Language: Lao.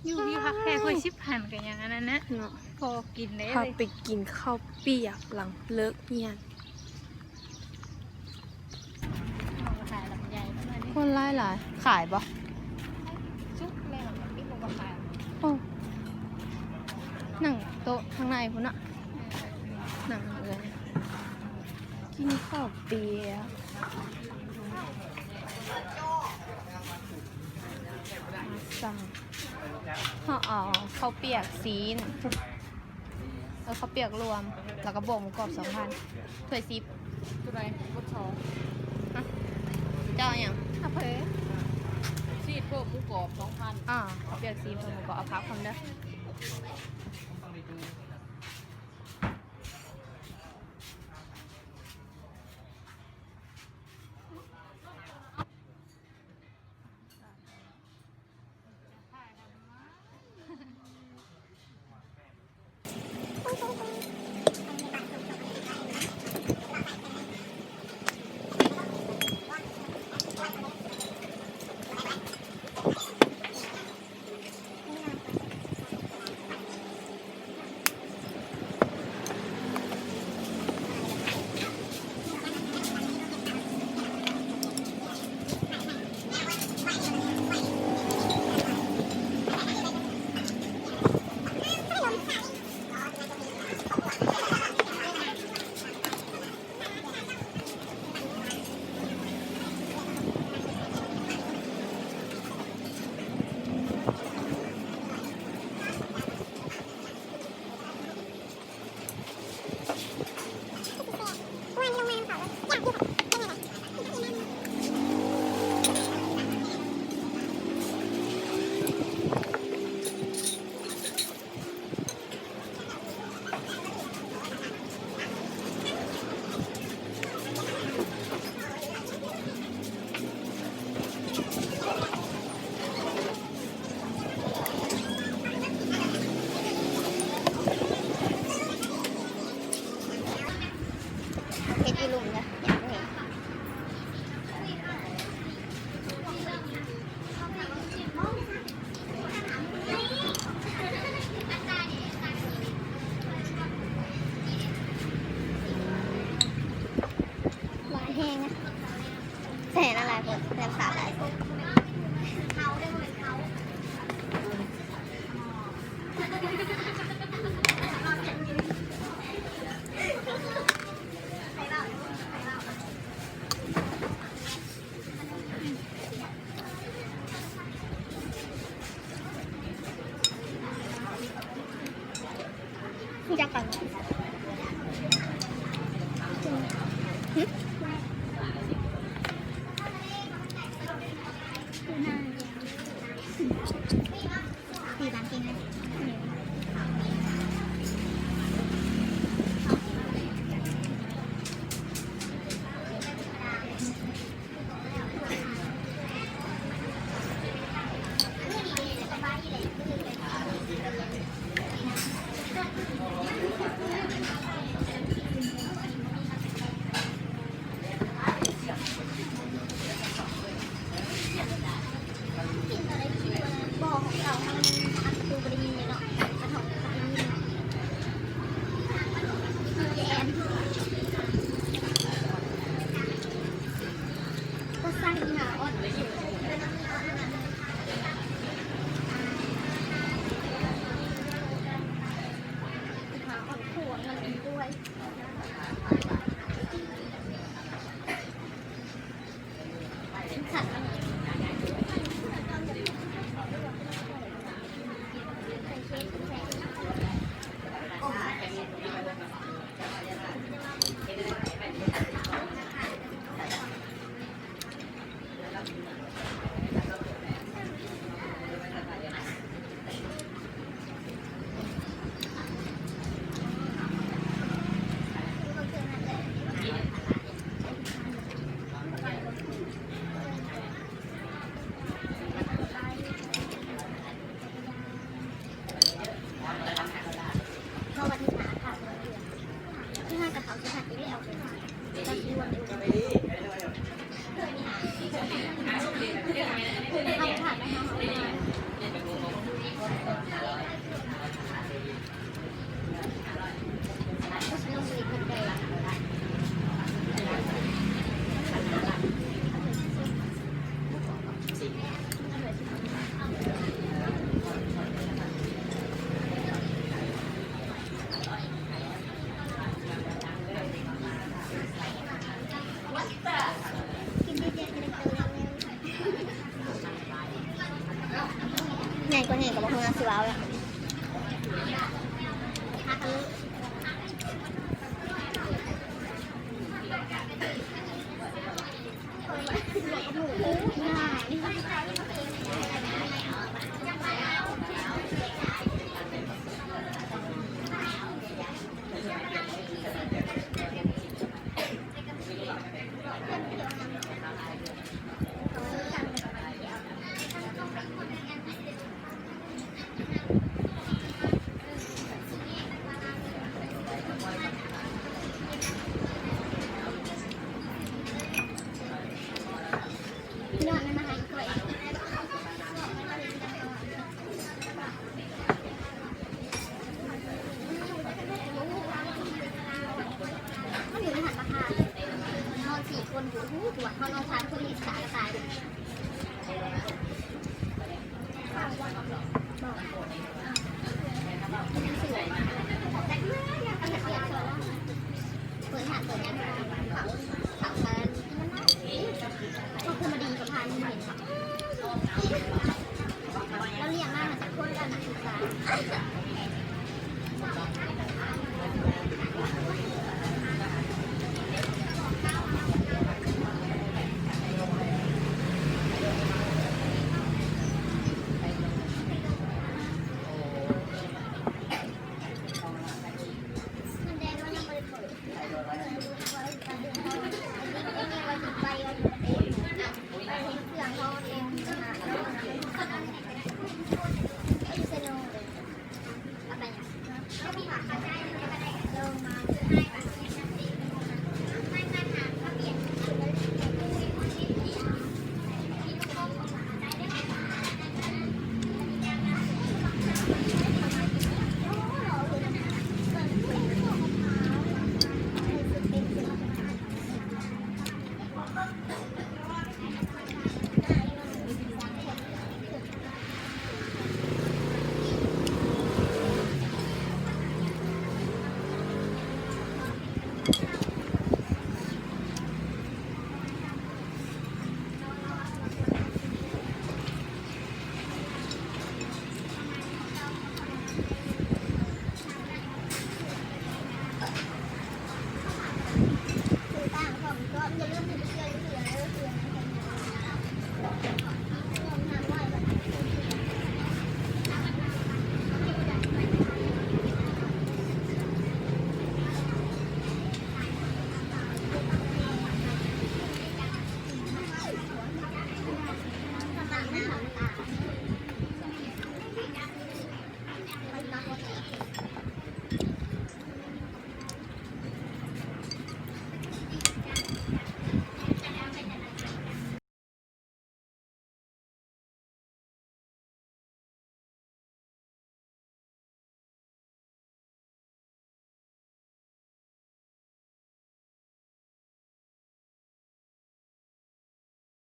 ຢູ່ທີ່ພັກແຂກ ຂ້ອຍຊິບພັນກໍຍັງອັນນັ້ນນະ ເນາະ ພໍກິນໄດ້ ພາໄປກິນເຂົ້າປຽກຫຼັງເລີກຮຽນ. ຄົນຫຼາຍໆ ຂາຍບໍ່? ສຸກແລ້ວ ປິດແລ້ວກໍຂາຍ. ໂອ້ ນັ່ງໂຕະທາງໃນພຸ້ນເນາະ ນັ່ງເອີຍ ກິນເຂົ້າປຽກ ມາສັ່ງ ເຮົາເອົາເຂົ້າປຽກຊີ້ນ ເອີ ເຂົ້າປຽກລວມ ແລ້ວກໍບວກໝູກອບສອງພັນ ຖ້ວຍສິບ. ຕົວໃດ? ບົດສອງ. ຮະ? ເຈົ້າເອົາຫຍັງ? ເອົາເຜ ຊີດເພີ່ມໝູກອບສອງພັນ. ອາ ເຂົ້າປຽກຊີດເພີ່ມໝູກອບ ເອົາຜັກພ້ອມເດີ. ເຮັດຢູ່ລຸ່ມນະ ເຮັດຢູ່ລຸ່ມ. ຫຼາຍແຮງນະ ໃສ່ນັ້ນຫຼາຍໂພດ ແລ້ວສາບຫຼາຍໂພດ. ຮູ້ຈັກກັນ ຫຶ? ເ ນອນສີ່ຄົນ ໂອ້ໂຫ ເຮົານອນສາມຄົນ ອີກສາມຕາຍ.